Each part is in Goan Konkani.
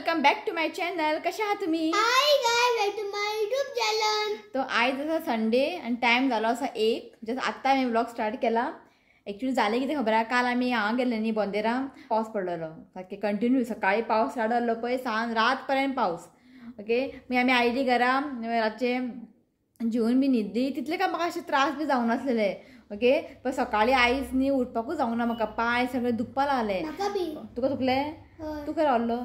Welcome back to my channel. कशा आहात तुम्ही? Hi guys, back to my YouTube channel. तो आयज आसा संडे आनी टायम जालो आसा एक. जस्ट आत्तां हांवें व्लॉग स्टार्ट केला. एक्चुअली जालें कितें खबर आहा, काल आमी हांगा गेल्ले न्ही बोंदेरा, पावस पडलेलो सारकें कंटिन्यू. सकाळी पावस स्टार्ट जाल्लो पळय सांज रात पर्यंत पावस. ओके, मागीर आमी आयली घरा, रातचे जेवन बी न्हिदली. तितले काय म्हाका अशें त्रास बी जावंक नासलेले. ओके, पण सकाळी आयज न्ही उठपाकूच जावंक ना म्हाका, पांय सगळे दुखपाक लागले. तुका दुखले? तूं खंय रावलो?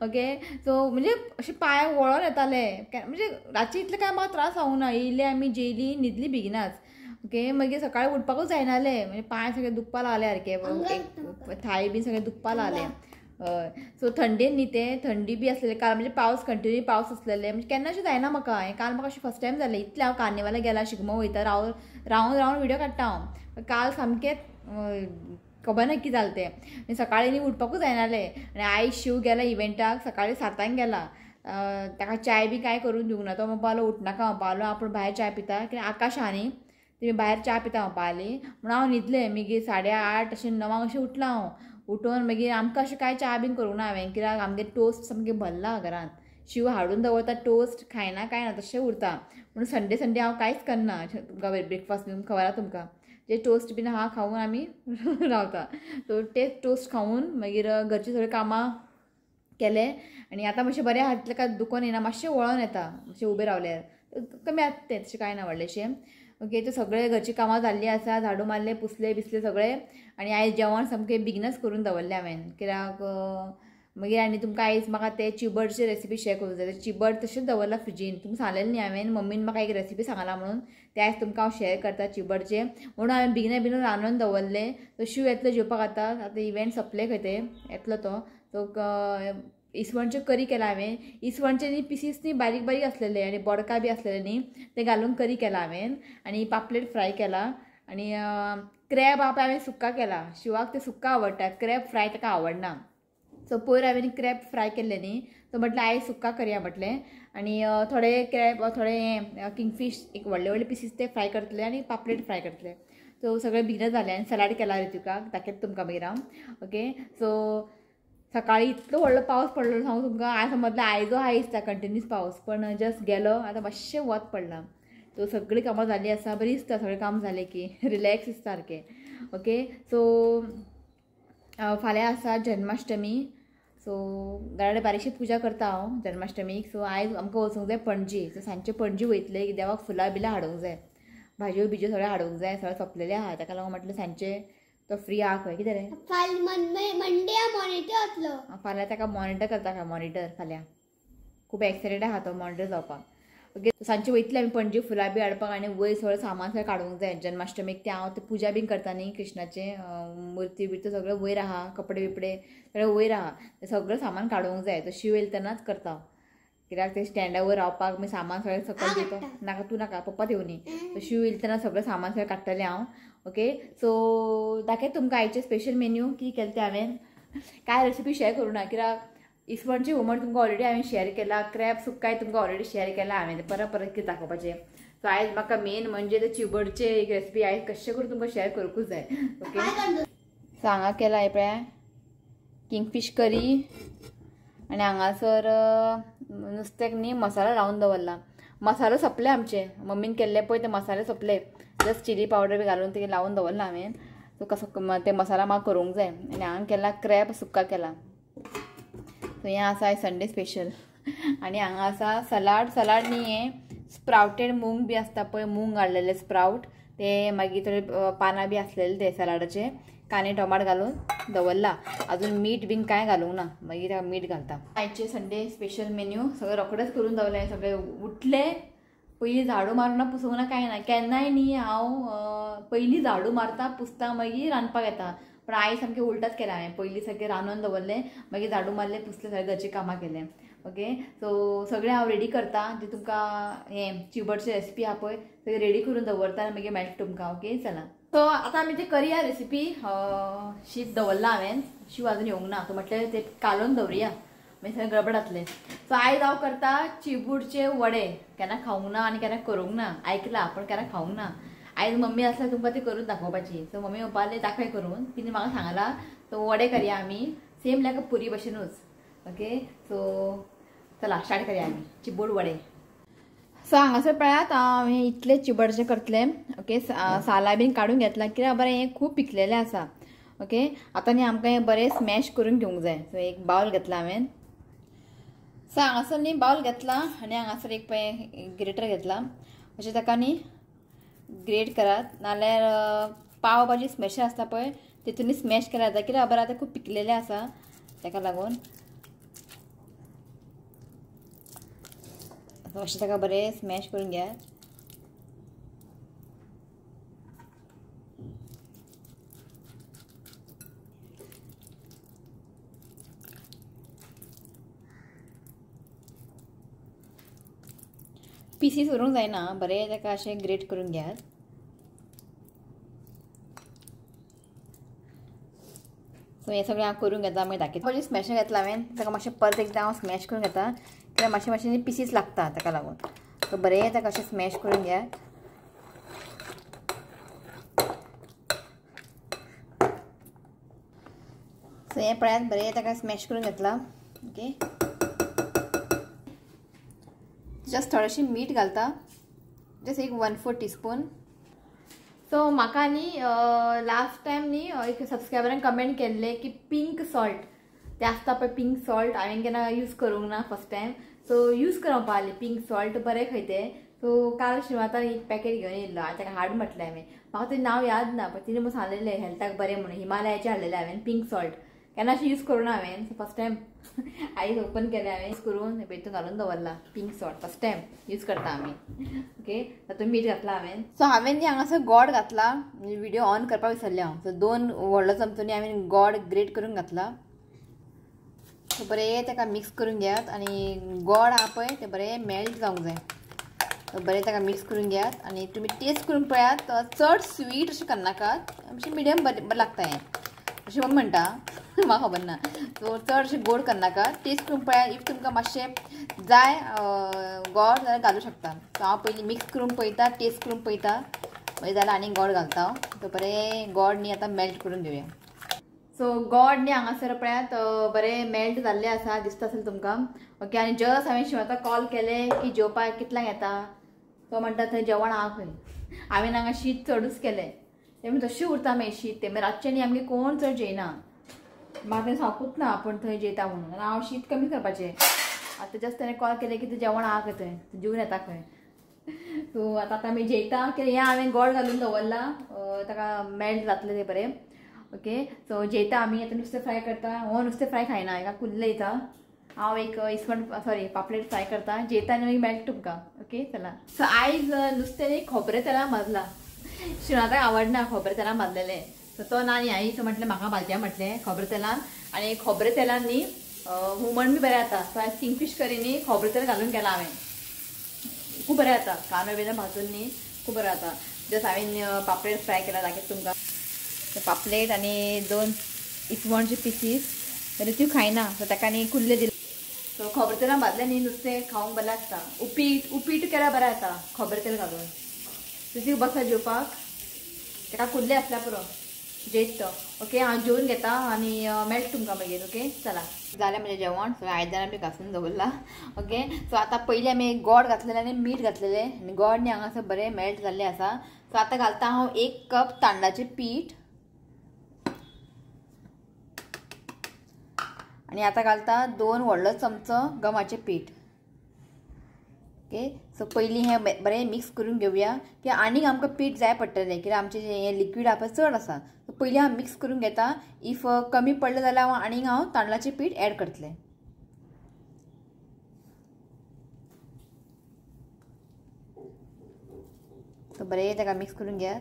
ओके, सो म्हणजे अशे पांय वळोन येताले, म्हणजे रातचे इतले काय म्हाका त्रास जावंक ना. येयले आमी, जेयली, न्हिदली बेगिनाच. ओके, मागीर सकाळी उठपाकूच जायनाले, म्हणजे पांय सगळे दुखपाक लागले सारके, थाय बी सगळे दुखपाक लागले. हय, सो थंडेन न्ही तें, थंडी बी आसलेले काल, म्हणजे पावस कंटिन्यू पावस आसलेले, म्हणजे केन्ना अशें जायना म्हाका. हें काल म्हाका अशें फर्स्ट टायम जालें. इतलें हांव कार्निवाला गेला, शिगमो वयता, रावन रावन रावन व्हिडियो काडटा हांव. काल सामकें खबर ना कितें जालें तें, सकाळीं न्ही उठपाकूच जायनालें. आनी आयज शिव गेला इव्हेंटाक, सकाळीं 7 गेला. ताका चाय बी कांय करून दिवंक ना. तो म्हणपाक लागलो उठनाका म्हणपाक लागलो, आपूण भायर चाय पिता, कित्याक आकाश आहा न्ही, तेमी भायर च्या पिता म्हणपाक लागली. म्हणून हांव न्हिदलें. मागीर 8:30 अशें 9 अशें उठलां हांव. उठून मागीर आमकां अशें कांय च्या बीन करूंक ना हांवें, कित्याक आमगेर टोस्ट सामकें भरला घरांत. शिव हाडून दवरता टोस्ट, खायना कांय ना, तशें उरता. म्हणून संडे संडे हांव कांयच करना तुमकां ब्रेकफास्ट बीन खबर आहा तुमकां, जे टोस्ट बीन आहा खावन आमी रावता. सो ते टोस्ट खावन मागीर घरचीं सगळीं कामां केले. आनी आतां मातशें बरें आहा, तितलें कांय दुखोन येना, मातशें वळोन येता, मातशें उबें रावल्यार कमी आतां तें, तशें कांय ना व्हडलेंशें. ओके, ते सगळे घरचीं कामां जाल्लीं आसा, झाडू मारले, पुसले बिसले सगळे. आनी आयज जेवण सामकें बेगिनच करून दवरलें हांवें, कित्याक मागीर आनी तुमकां आयज म्हाका ते चिबडचे रेसिपी शेअर करूंक जाय. चिबड तशेंच दवरलां फ्रिजीन, तुमकां सांगलेलें न्ही हांवें, मम्मीन म्हाका एक रेसिपी सांगला म्हणून, ते आयज तुमकां हांव शेअर करता चिबडचे. म्हणून हांवें बेगिना बेगीन रांदून दवरलें. तो शिव येतलो जेवपाक आतां, आतां इव्हेंट सोंपले खंय ते, येतलो तो. सो इसवणचें करी केला हांवें. इसवणचे न्ही पिसीस न्ही बारीक बारीक आसलेले आनी बोडकां बी आसलेले न्ही, ते घालून करी केला हांवें. आनी पापलेट फ्राय केला. आनी क्रॅब आहा पळय हांवें सुक्का केला. शिवाक ते सुक्का आवडटा, क्रॅब फ्राय ताका आवडना. सो पयर हांवें क्रॅब फ्राय केल्ले न्ही, सो म्हटलें आयज सुक्का करया म्हटलें. आनी थोडे क्रॅब, थोडे किंगफीश एक व्हडले व्हडले पिसीस ते फ्राय करतले आनी पापलेट फ्राय करतले. सो सगळें बेगिनच जालें. आनी सलाड केला ऋतिकाक, दाखयता तुमकां मागीर हांव. ओके, सो सकाळी इतलो व्हडलो पावस पडलो सांगू तुमकां, हांवें समजलें आयजो आहा दिसता कंटिन्यूस पावस, पण जस्ट गेलो. आतां मातशें वत पडलां. सो सगळीं कामां जाल्लीं आसा, बरीं दिसता सगळें काम जालें की रिलॅक्स दिसता सारकें. ओके, सो फाल्यां आसा जन्माष्टमी. सो घरा कडेन बारीकशी पुजा करता हांव जन्माष्टमीक. सो आयज आमकां वचूंक जाय पणजी. सो सांजचे पणजी वयतले, देवाक फुलां बिलां हाडूंक जाय, भाजयो बिजयो सगळें हाडूंक जाय, सगळें सोंपलेलें आहा. ताका लागून म्हटलें सांजचे तो फ्री आहा खंय, कितें रे मंडे मॉनिटर जातलो फाल्यां, ताका मॉनिटर करता खंय, मॉनिटर फाल्यां खूब एक्सायटेड आहा तो मॉनिटर जावपाक. ओके, सांजचे वयतले आमी पणजी फुलां बी हाडपाक आनी वयर सगळें सामान सगळें काडूंक जाय जन्माष्टमीक. तें हांव तें पुजा बीन करता न्ही कृष्णाचें, मुर्ती बिर्ती सगळें वयर आहा, कपडे बिपडे सगळें वयर आहा, तें सगळें सामान काडूंक जाय. तो शिव येयले तेन्नाच करता, कित्याक ते स्टँडा वयर रावपाक मागीर सामान सगळें सकयल दिता. नाका तूं नाका, पप्पा येवनी. तो शिव येयले तेन्ना सगळें सामान सगळें काडटलें हांव. ओके, सो दाखयता तुमकां आयचें स्पेशल मेन्यू कितें केलें तें हांवें. कांय रेसिपी शेअर करूं ना, कित्याक इसवणचें हुमण तुमकां ऑलरेडी हांवें शेअर केला, क्रॅब सुक्काय तुमकां ऑलरेडी शेअर केला हांवें, परत परत कितें दाखोवपाचें. सो आयज म्हाका मेन म्हणजे ते चिबडचे एक रेसिपी आयज कशें करून तुमकां शेअर करूंकूच जाय. ओके, सो हांगा केला हें पळय किंगफीश करी. आनी हांगासर नुस्त्याक न्ही मसालो लावन दवरला. मसालो सोंपले आमचे, मम्मीन केल्ले पळय ते मसाले सोंपले, जस्ट चिली पावडर बी घालून ते लावन दवरला हांवें. सो कसो ते मसाला म्हाका करूंक जाय. आनी हांगा केला क्रॅब सुक्का केला. सो हें आसा संडे स्पेशल. आनी हांगा आसा सलाड. सलाड न्ही हें स्प्रावटेड मूंग बी आसता पळय, मूंग हाडलेले स्प्रावट, ते मागीर थोडे पानां बी आसलेले ते सलाडाचे, कांदे टमाट घालून दवरला. अजून मीठ बीन कांय घालूंक ना, मागीर ताका मीठ घालता. आयचे संडे स्पेशल मेन्यू सगळें रोखडेंच करून दवरलें. सगळें उठले पयलीं झाडू मारूंक ना, पुसूंक ना, कांय ना. केन्नाय न्ही हांव पयलीं झाडू मारता, पुसता, मागीर रांदपाक येता. पण आयज सामकें उलटाच केलां हांवें, पयलीं सगळें रांदून दवरलें, मागीर झाडू मारलें, पुसलें, सगळें घरचीं कामां केलें. ओके, सो सगळें हांव रेडी करता, जे तुमकां हें चिबडची रेसिपी आहा पळय सगळें रेडी करून दवरता आनी मागीर मेळटा तुमकां. ओके, चला. सो आतां आमी ते करया रेसिपी. शीत दवरलां हांवें, शीव अजून येवंक ना, सो म्हटलें ते कालोवन दवरुया, मागीर सगळें गडबड जातलें. सो आयज हांव करता चिबूडचे वडे. केन्ना खावंक ना आनी केन्ना करूंक ना, आयकलां पण केन्ना खावंक ना. आयज मम्मी आसल्यार तुमकां ते करून दाखोवपाची. सो मम्मी म्हणपाक लागली दाखय करून, तिणें म्हाका सांगलां. सो वडे करया आमी, सेम लायक पुरी भशेनूच. ओके सो चला स्टार्ट करया आमी चिबोड वडे. सो हांगासर पळयात हांव हें इतले चिबडचे करतलें. ओके सालां बीन काडून घेतलां कित्याक बरें हें खूब पिकलेलें आसा. ओके आतां न्ही आमकां हें बरें स्मॅश करून घेवंक जाय. सो एक बावल घेतला हांवें. सो हांगासर न्ही बावल घेतला आनी हांगासर एक पळय ग्रेटर घेतला. अशें ताका न्ही ग्रेट करात, नाल्यार पाव भाजी स्मॅशर आसता पळय तितून स्मॅश केल्यार जाता, कित्याक बरें आतां खूब पिकलेलें आसा ताका लागून. अशें ताका बरें स्मॅश करून घेयात. पीसीस उरूंक जायना, बरें ताका अशें ग्रेट करून घेयात. सो हें सगळें हांव करून घेता मागीर दाखयता. पयलीं स्मॅशर घेतला हांवें, ताका मातशें परत एकदां हांव स्मॅश करून घेता, कित्याक मातशें मातशें पिसीस लागता ताका लागून. सो बरें ताका अशें स्मॅश करून घेयात. सो हें पळयात बरें ताका स्मॅश करून घेतला. ओके जस्ट थोडेशें मीठ घालता, जस्ट एक 1/4 टीस्पून. सो म्हाका न्ही लास्ट टायम न्ही एक सबस्क्रायबरान कमेंट केल्ले की पिंक सॉल्ट ते आसता पळय, पिंक सॉल्ट हांवें केन्ना यूज करूंक ना फर्स्ट टायम. सो यूज करूंक पावलें पिंक सॉल्ट बरें खंय तें. सो काल शिवातान एक पॅकेट घेवन येयल्लो, हांवें ताका हाड म्हटलें हांवें, म्हाका तें नांव याद ना, पण तिणें म्हाका सांगलेलें हेल्थाक बरें म्हणून. हिमालयाचें हाडलेलें हांवें पिंक सॉल्ट, केन्ना अशें यूज करूं ना हांवें. सो फर्स्ट टायम आयज ओपन केलें हांवें, यूज करून हितून घालून दवरला pink salt, first time use करता आमी. ओके तातूंत मीठ घातलां हांवें. सो हांवें न्ही हांगासर गोड घातला, व्हिडियो ऑन करपाक विसरलें हांव. सो 2 व्हडलो चमचो न्ही हांवें गोड ग्रेट करून घातला. सो बरें ताका मिक्स करून घेयात आनी गोड आहा पळय तें बरें मेल्ट जावंक जाय. सो बरें ताका मिक्स करून घेयात आनी तुमी टेस्ट करून पळयात. चड स्वीट अशें करनाकात, अशें मिडियम बरें लागता हें अशें म्हण म्हणटा, म्हाका खबर ना. सो चड अशें गोड करनाका, टेस्ट करून पळयात. If तुमकां मातशें जाय गोड जाल्यार घालूं शकता. सो हांव पयलीं मिक्स करून पळयता, टेस्ट करून पळयता, मागीर जाल्यार आनी गोड घालता हांव. सो बरें गोड न्ही आतां मेल्ट करून घेवया. सो गोड न्ही हांगासर पळयात बरें मेल्ट जाल्लें आसा, दिसता आसलें तुमकां. ओके आनी जस्ट हांवें शिवाता कॉल केलें की जेवपाक कितल्यांक येता, तो म्हणटा थंय जेवण आहा खंय. हांवें हांगा शीत चडूच केलें, तें तशें उरता मागीर शीत तें, मागीर रातचें न्ही आमगेर कोण चड जेयना, म्हाका तें सांगूच ना आपूण थंय जेयता म्हणून. हांव शीत कमी करपाचें. आतां जस्ट तेणें कॉल केलें की तूं जेवण आहा खंय थंय, जेवन येता खंय. सो आतां आतां आमी जेयता, कित्याक हें हांवें गोड घालून दवरलां, ताका मेल्ट जातलें तें बरें. ओके सो जेयता आमी आतां नुस्तें फ्राय करता. हो नुस्तें फ्राय खायना, हेका कुल्ले दिता हांव, एक इसवण सॉरी पापलेट फ्राय करता. जेयता आनी मागीर मेळटा तुमकां. ओके चला. सो आयज नुस्तें न्ही खोबरें तेलान भाजलां, शिवनाथाक आवडना खोबरें तेलान भाजलेलें. सो तो ना न्ही आई, सो म्हटलें म्हाका भाजया म्हटलें खोबरें तेलान. आनी खोबरें तेलान न्ही हुमण बी बरें जाता. सो हांवें किंगफीश करी न्ही खोबरें तेल घालून केलां हांवें, खूब बरें जाता. कांदो बिन भाजून न्ही खूब बरें जाता. जस्ट हांवें पापलेट फ्राय केला दाखयता तुमकां. पापलेट आनी 2 इसवणचे पिसीस, ऋतू खायना सो ताका न्ही कुल्ले दिले. सो खोबरें तेलान भाजलें न्ही नुस्तें खावंक बरें लागता. उपीट उपीट केल्यार बरें जाता खोबरें तेल घालून. ऋतू बसता जेवपाक, ताका कुल्ले आसल्यार पुरो जेयत तो. ओके हांव जेवन घेता आनी मेळटा तुमकां मागीर. ओके चला जालें म्हजें जेवण. सो आयदनां बी घासून दवरलां. ओके सो आतां पयलीं आमी गोड घातलेलें आनी मीठ घातलेलें आनी गोड न्ही हांगासर बरें मेल्ट जाल्लें आसा. सो आतां घालता हांव 1 कप तांदळाचें पीठ आनी आतां घालता 2 व्हडलो चमचो गव्हाचें पीठ. ओके सो पयलीं हें बरें मिक्स करून घेवया, की आनीक आमकां पीठ जाय पडटलें, कित्याक आमचें हें लिक्वीड आहा पळय चड आसा. सो पयलीं हांव मिक्स करून घेता. If कमी पडलें जाल्यार हांव आनीक हांव तांदळाचें पीठ एड करतलें. सो बरें ताका मिक्स करून घेयात.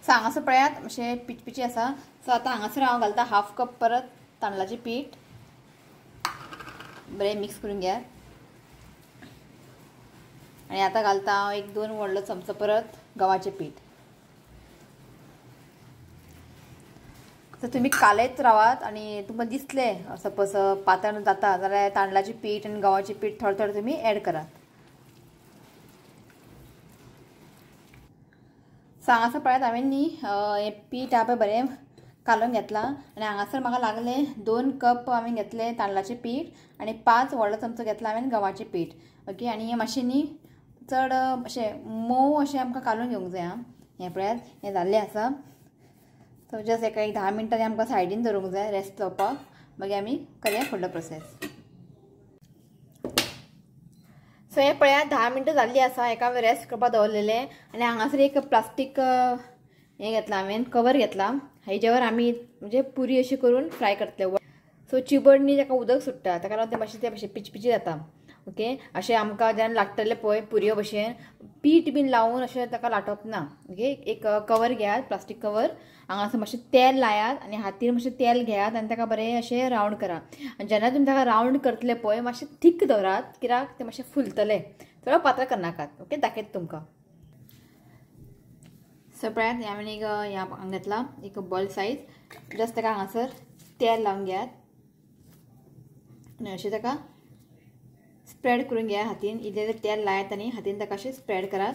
सो हांगासर पळयात मातशें पिचपिची आसा. सो आतां हांगासर हांव घालता 1/2 कप परत तांदळाचें पीठ, बरें मिक्स करून घेयात. आनी आतां घालता हांव 1-2 व्हडलो चमचो परत गव्हाचें पीठ. तर तुमी कालयत रावात आनी तुमकां दिसलें सपोज पातळ जाता जाल्यार तांदळाचें पीठ आनी गव्हाचें पीठ थोडें थोडें तुमी एड करात. सो हांगासर पळयात हांवें न्ही हें पीठ आहा पळय बरें कालोवन घेतला आनी हांगासर म्हाका लागले 2 कप हांवें घेतले तांदळाचें पीठ आनी 5 व्हडलो चमचो घेतला हांवें गव्हाचें पीठ. ओके, आनी हें मातशें न्ही चड अशें मोव अशें आमकां कालोवन घेवंक जाय. आं, हें पळयात हें जाल्लें आसा. सो जस्ट एका एक 10 मिनटांनी आमकां सायडीन दवरूंक जाय रेस्ट जावपाक, मागीर आमी करया फुडलो प्रोसेस. सो हें पळयात 10 मिनटां जाल्लीं आसा, हेका हांवें रेस्ट करपाक दवरलेलें. आनी हांगासर एक प्लास्टीक हें घेतलां हांवें, कवर घेतलां, हेजेवर आमी म्हणजे पुरी अशी करून फ्राय करतले. सो चिबड न्ही ताका उदक सुट्टा, ताका लागून तें मातशें तें मातशें पिचपिची जाता. ओके, अशें आमकां जेन्ना लाट्टले पळय पुरयो भशेन पीठ बीन लावन अशें ताका लाटप ना. ओके, एक कवर घेयात, प्लास्टीक कवर, हांगासर मातशें तेल लायात आनी हातीर मातशें तेल घेयात आनी ताका बरें अशें रावंड करा. आनी जेन्ना तुमी ताका रावंड करतले पळय मातशें थीक दवरात, कित्याक तें मातशें फुलतलें, चड पातळ करनाकात. ओके, दाखयता तुमकां. सो पळयात हांवें एक हांगा घेतला एक बॉल सायज, जस्ट ताका हांगासर तेल लावन घेयात आनी अशें ताका स्प्रेड करून घेया हातीन. इल्लें इल्लें तेल लायात आनी हातीन ताका अशें स्प्रेड करात.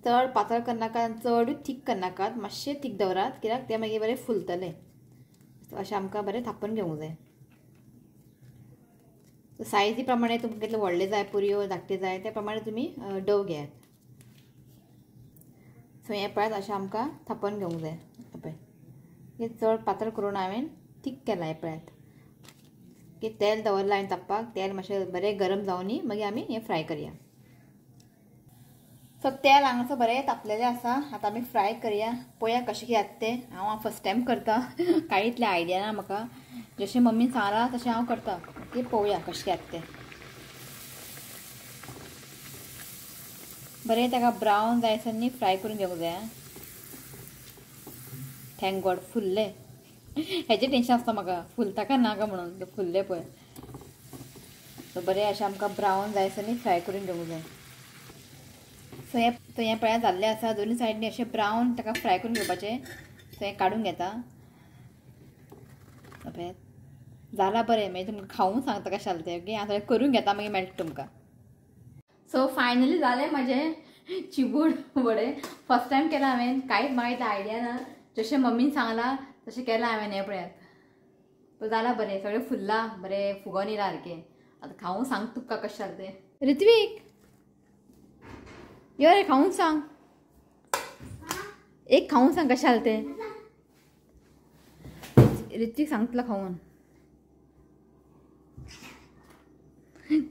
चड पातळ करनाकात, चडूय थीक करनाकात, मातशें थीक दवरात कित्याक तें मागीर बरें फुलतलें. अशें आमकां बरें थापून घेवंक जाय. सायजी प्रमाणे तुमकां कितले व्हडले जाय पुरयो धाकटे जाय त्या प्रमाणे तुमी डव घेयात. सो हें पळयात अशें आमकां थापून घेवंक जाय. पळय हें चड पातळ करून हांवें थीक केलां. हें पळयात की तेल दवरलां हांवें तापपाक, तेल मातशें बरें गरम जावनी मागीर आमी हें फ्राय करया. सो तेल हांगासर बरें तापलेलें आसा, आतां आमी फ्राय करया, पळोवया कशें कितें जाता तें. हांव फर्स्ट टायम करता, कांय इतलें आयडिया ना म्हाका, जशें मम्मीन सांगलां तशें हांव करता. ओके, पळोवया कशें कितें जाता तें. बरें ताका ब्रावन जायसर न्ही फ्राय करून घेवंक जाय. Thank God फुल्लें, हेजें टेंशन आसता म्हाका फुलता काय ना काय म्हणून, तें फुल्लें पळय. सो बरें अशें आमकां ब्रावन जायसर न्ही फ्राय करून घेवंक जाय. सो हें पळयात जाल्लें आसा, दोनूय सायडीन अशें ब्रावन ताका फ्राय करून घेवपाचें. सो हें काडून घेता. पळयात जालां बरें, मागीर तुमकां खावूंक सांगता कशें जालें तें. ओके, आतां करून घेता मागीर मेळटा तुमकां. सो फायनली जालें म्हाजें चिबूड वडे. फर्स्ट टायम केलां हांवें, कांयच म्हाका इतलें आयडिया ना, जशें मम्मीन सांगलां तशें केलां हांवें. हें पळयात तो जालां बरें, सगळें फुल्लां बरें फुगोन येयलां सारकें. आतां खावूंक सांग तुका कशें जालें तें. ऋत्वीक यो रे, खावूंक सांग, एक खावूंक सांग कशें जालें तें. ऋत्वीक सांगतलो खावून,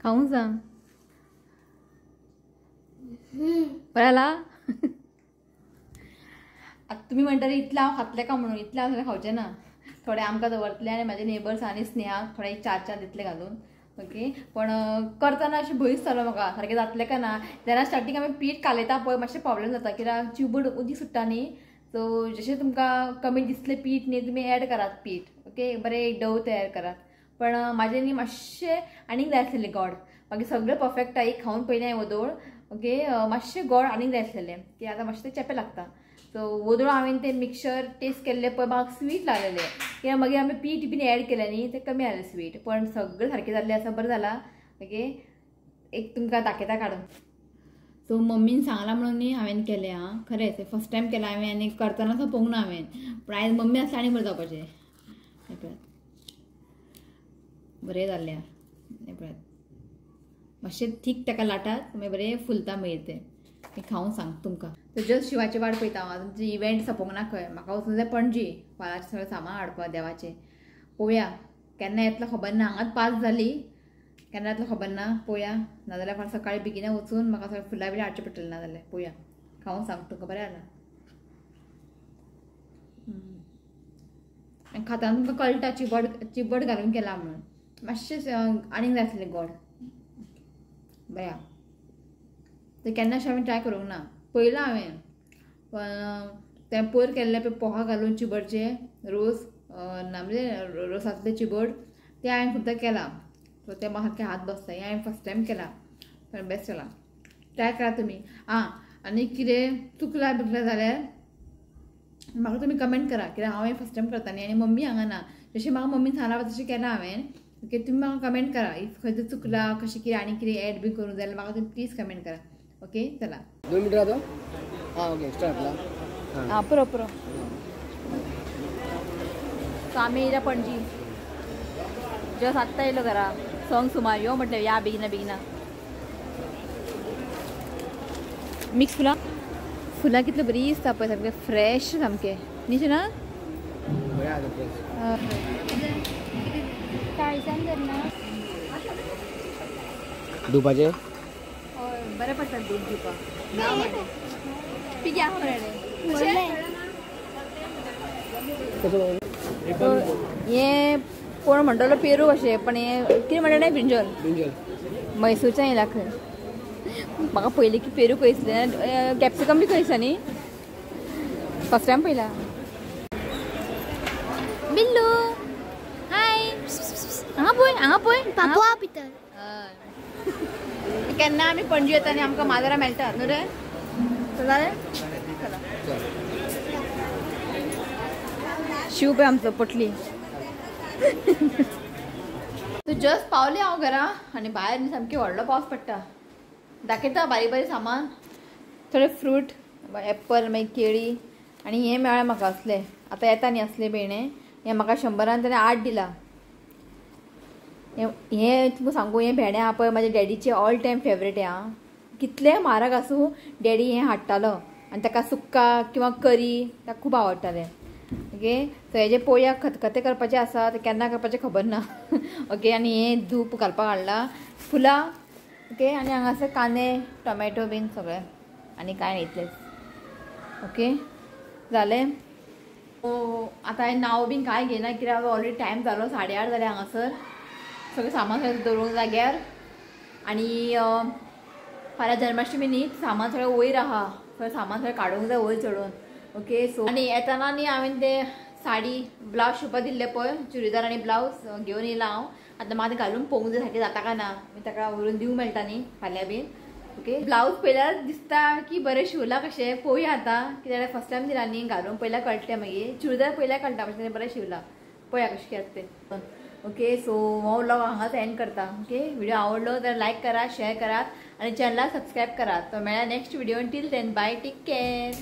खावूंक सांग. बरें जाला. आतां तुमी म्हणटले इतलें हांव खातलें काय म्हणून, इतलें हांव सगळें खावचें ना, थोडें आमकां दवरतलें आनी म्हाजे नेबर्स आनी स्नेहाक थोडे 4-4 दितले घालून. ओके, पण करतना अशें भंय दिसतालो म्हाका सारकें जातलें काय ना. जेन्ना स्टार्टींग आमी पीठ कालयता पळय मातशें प्रॉब्लेम जाता, कित्याक चिबड उदीक सुट्टा न्ही. सो जशें तुमकां कमी दिसलें पीठ न्ही तुमी एड करात पीठ. ओके, बरें एक डव तयार करात. पण म्हाजें न्ही मातशें आनीक जाय आसलेलें गोड, बाकी सगळें परफेक्ट एक खावन पयलें हांवें वोदोळ. ओके, मातशें गोड आनीक जाय आसलेलें, की आतां मातशें तें चेपें लागता. सो वोदोळ हांवें तें मिक्सचर टेस्ट केल्लें पळय म्हाका स्वीट लागलेलें, कित्याक मागीर आमी पीठ बीन एड केलें न्ही तें कमी आयलें स्वीट, पण सगळें सारकें जाल्लें आसा, बरें जालां. ओके, एक तुमकां दाखयता काडून. सो मम्मीन सांगलां म्हणून न्ही हांवें केलें. आं, खरेंच फर्स्ट टायम केलां हांवें आनी करतना असो पळोवंक ना हांवें, पूण आयज मम्मी आसल्यार आनी बरें जावपाचें. हें पळयात बरें जाल्लें. हें पळयात मातशें थीक ताका लाटात मागीर बरें फुलता मागीर तें. खावूंक सांग तुमकां. सो जस्ट शिवाची वाट पळयता हांव, आजून इव्हेंट सोंपोंक ना खंय, म्हाका वचूंक जाय पणजी फाल्यांचें सगळें सामान हाडपाक देवाचें. पळोवया केन्ना येतलो खबर ना, हांगाच 5 जाली, केन्ना येतलो खबर ना, पळोवया. नाजाल्यार फाल्यां सकाळीं बेगिना वचून म्हाका सगळें फुलां बिलां हाडचें पडटलें, नाजाल्यार पळोवया. खावूंक सांग तुमकां बरें जालां. आनी खाताना तुमकां कळटा चिबड चिबड घालून केलां म्हणून, मातशें आनीक जाय आसलें गोड. बरें आहा. तें केन्ना अशें हांवें ट्राय करूंक ना, पळयलां हांवें, पण तें पयर केल्लें पळय पोहा घालून चिबडचें रोस ना म्हणजे रोसांतलें चिबड तें हांवें खुबदां केलां. सो तें म्हाका सारकें हात बसता, हें हांवें फर्स्ट टायम केलां, पण बेस्ट जाला. ट्राय करा तुमी. आं, आनी कितें चुकलां बिकलां जाल्यार म्हाका तुमी कमेंट करा, कित्याक हांव हें फर्स्ट टायम करता न्ही आनी मम्मी हांगा ना, जशें म्हाका मम्मीन सांगलां तशें केलां हांवें. ओके, तुमी म्हाका कमेंट करा if खंय चुकलां कशें कितें आनी कितें एड बी करूंक जाय जाल्यार म्हाका तुमी प्लीज कमेंट करा. ओके, चला. 2 मिनट राहतो. हां, ओके, एक्स्ट्रा घातला. हां, पुरो पुरो. सो आमी येयला पणजी, जस्ट आत्तां येयलो घरा. संग सुमार यो म्हटलें या बेगिना बेगिना. मिक्स फुलां फुलां कितली बरी दिसता पळय, सामकें फ्रेश सामकें न्ही ना. दुपाचे बरें पडटा दूद दिवपाक. पिकी आसा मरे. हें कोण म्हणटलो पेरू कशें, पण हें कितें म्हणटा ब्रिंजल, म्हैसूरच्यान येयला खंय. म्हाका पयलीं की पेरू खंय दिसलें, कॅप्सिकम बी खंय दिसता न्ही, फर्स्ट टायम पयला. बिल्लू हाय, हांगा पळय, हांगा पळय, पापा भितर. केन्ना आमी पणजी येता आनी आमकां माजरां मेळटा न्हू रे. जालें शिव पळय आमचो पोटली. जस्ट पावलें हांव घरा आनी भायर न्ही सामकी व्हडलो पावस पडटा. दाखयता बारीक बारीक सामान, थोडे फ्रूट, एप्पल, मागीर केळी आनी हें मेळ्ळें म्हाका असलें. आतां येता न्ही असलें भेंडे, हें म्हाका 100 ताणें 8 दिला. हें तुमकां सांगू, हें भेंडे आहा पळय म्हाज्या डॅडीचें ऑल टायम फेवरेट आं. कितलें म्हारग आसूं डॅडी हें हाडटालो आनी ताका सुक्का किंवा करी ताका खूब आवडटालें. ओके, सो हेजे पोळ्या खतखतें करपाचें आसा, तें केन्ना करपाचें खबर ना. ओके, आनी हें धूप घालपाक हाडलां, फुलां. ओके, आनी हांगासर कांदे, टोमॅटो बीन सगळें आनी कांय न्ही इतलेंच. ओके जालें. आतां हांवें नांव बीन कांय घेयना कित्याक ऑलरेडी टायम जालो, 8:30 जालें हांगासर. सगळें सामान सगळें दवरूंक जाग्यार. आनी फाल्यां जन्माष्टमी न्ही, सामान सगळें वयर आहा, सगळें सामान सगळें काडूंक जाय वयर चडोवन. ओके, सो आनी येताना न्ही हांवें ते साडी ब्लावज शिंवपाक दिल्ले पळय, चुडीदार आनी ब्लावज घेवन येयला हांव. आतां म्हाका घालून पळोवंक जाय सारकें जाता काय ना, मागीर ताका व्हरून दिवंक मेळटा न्ही फाल्यां बीन. ओके, ब्लावज पळयल्यार दिसता की बरें शिंवलां कशें, पळोवया आतां कित्याक फर्स्ट टायम दिला न्ही, घालून पळयल्यार कळटलें. मागीर चुडीदार पळयल्यार कळटा मातशें बरें शिंवलां, पळया कशें कितें तें. ओके, सो हो व्लॉग हांगाच एंड करता. ओके, व्हिडिओ आवडलो तर लायक करा, शेअर करात आनी चॅनलाक सबस्क्रायब करात. तो मेळ्ळा next video. Till then bye, take care.